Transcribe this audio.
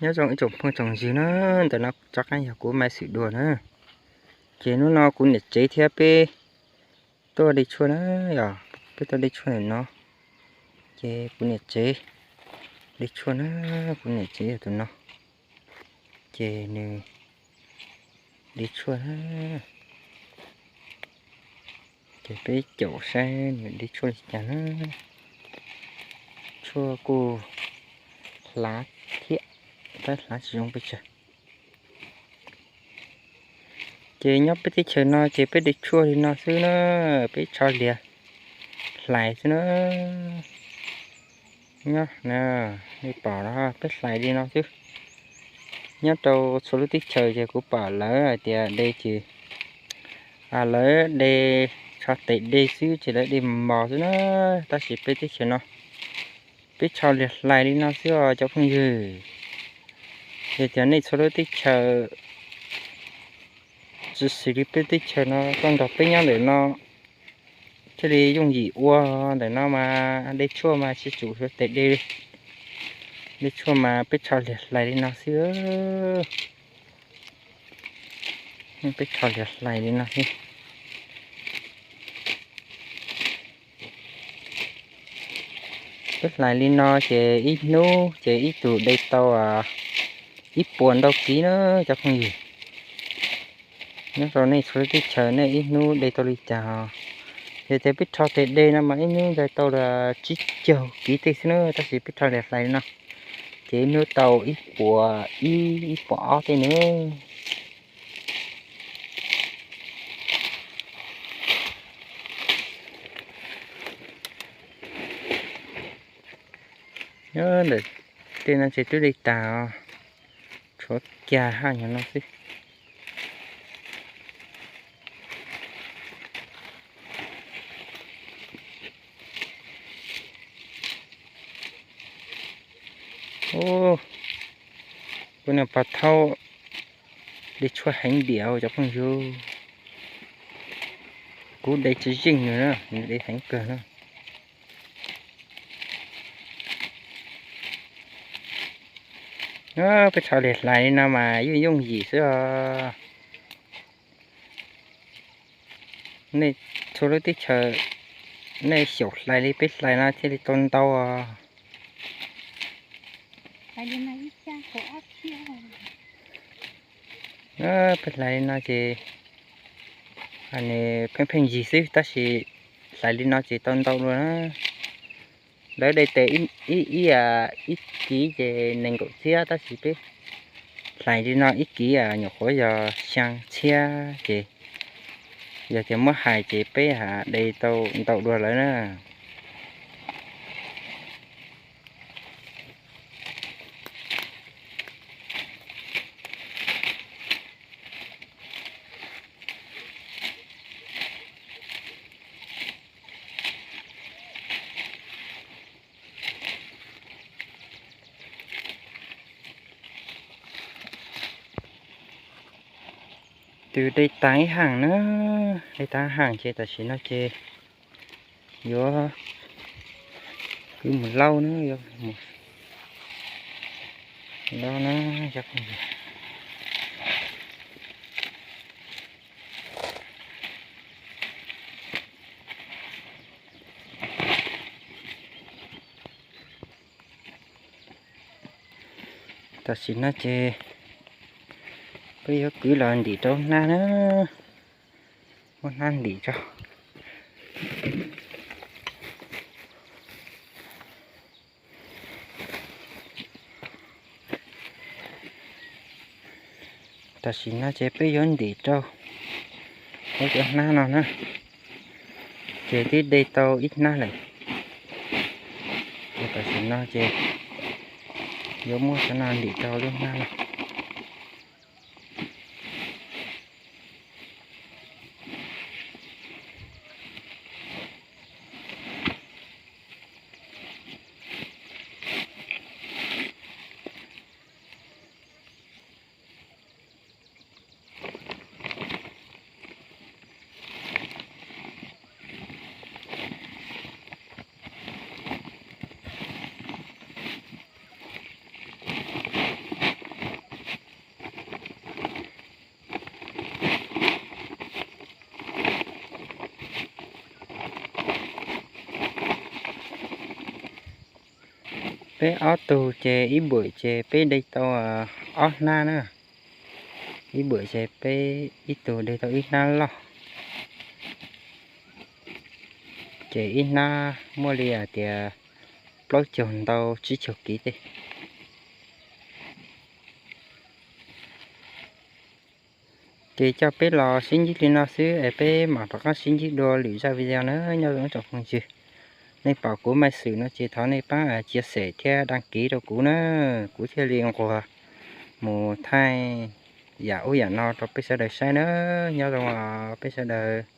Nyob zoo ib tsoom phooj tsoom ywg na, ntawm no rov qab yog kuv Maiv Xwm dua na. Ces hnub no kuv niam tsev thiab peb tuaj de tshuaj na, yog peb tuaj de tshuaj ntawm no. Ces kuv niam tsev de tshuaj na, kuv niam tsev yog tus no. Ces nws de tshuaj na. Ces peb caum saib nws de tshuaj li cas na. Tshuaj kuj hlav thiab, tab hlav tsis zoo pes tsawg. Ces nyob peb teb chaws no ces peb de tshuaj li no xwb na, peb tsho liag hlais xwb na. Nyob, nej pom no peb hlais li no xwb. Nyob rau txhua lub teb chaws ces kuv pom lawv hais tias de ces, lawv de tsho tes de xwb ces lawv de mos mos xwb na. Tab sis peb teb chaws no peb tsho liag hlais li no xwb os cov phooj ywg. Yog tias nej txhua lub teb chaws tsis xws li peb teb chaws no, koj nrog peb nyob ntawm no thiaj li yooj yim ua. Ntawm no mas de tshuaj mas tsis tsum xyuas tes de li. De tshuaj mas peb tsho liag hlais li no xwb. Peb tsho liag hlais li no xwb. Peb hlais li no ces ib hnub ces ib tug de tau ib puas ntau kiv na cov phooj ywg. Nyob rau nej txhua lub teb chaws nej ib hnub de tau li cas os? Yog tias peb rho tes de no mas ib hnub de tau li tsib caug kiv tej xwb na, tab sis peb rho liag hlais li no ces ib hnub tau ib puas ib, ib puas ob tej na. Nyob ntawm tej no ces twb de tas os, tshuav kiag haj nyuag no xwb. Kuv niam pog thaub de tshuaj heev diam cov phooj ywg, kuv de tsis zeej nws na, nws de heev kawg na. Peb tsho liag hlais li no mas yeej yooj yim xwb os. Nej txhua lub teb chaws nej xyaum hlais li peb hlais no thiaj li tau ntau os. Peb hlais li no ces nws pheej pheej yig xwb, tab sis hlais li no ces tau ntau dua na. Lawv de tes ib, ib, ib kiv ces nees nkaum txhiab, tab sis peb hlais li no ib kiv nyuam qhuav yog xyaa txhiab ces yog tias muab hais ces peb de tau ntau dua lawv na. Tus de tag ib haam na, de tag ib haam ces tam sim no ces yuav kwv mus laub na, yuav mus laub na. Tam sim no ces peb yuav kwv los ntim rau hnab na, muab hnab ntim tso. Tam sim no ces peb yuav ntim rau lub cov hnab no na, ces twb de tau ib hnab lawm. Ces tam sim no ces yuav muab cov no ntim rau lub hnab no. Peb ob tug ces ib buam ces peb de tau ob hnab na. Ib buam ces peb ib tug de tau ib hnab loj. Ces ib hnab muaj li hais tias plaub caug ntau tsib caug kiv tej. Ces coj peb los sib ntsib li no xwb es peb mam rov qab sib ntsib dua lwm zaj video na nyob zoo ib tsoom phooj ywg. Nej pom kuv maj xwm no ces thov nej pab chia sẻ thiab đăng ký rau kuv na, kuv thiaj li nquag mus thaij yam ub yam no rau peb sawv daws saib na. Nyob zoo peb sawv daws.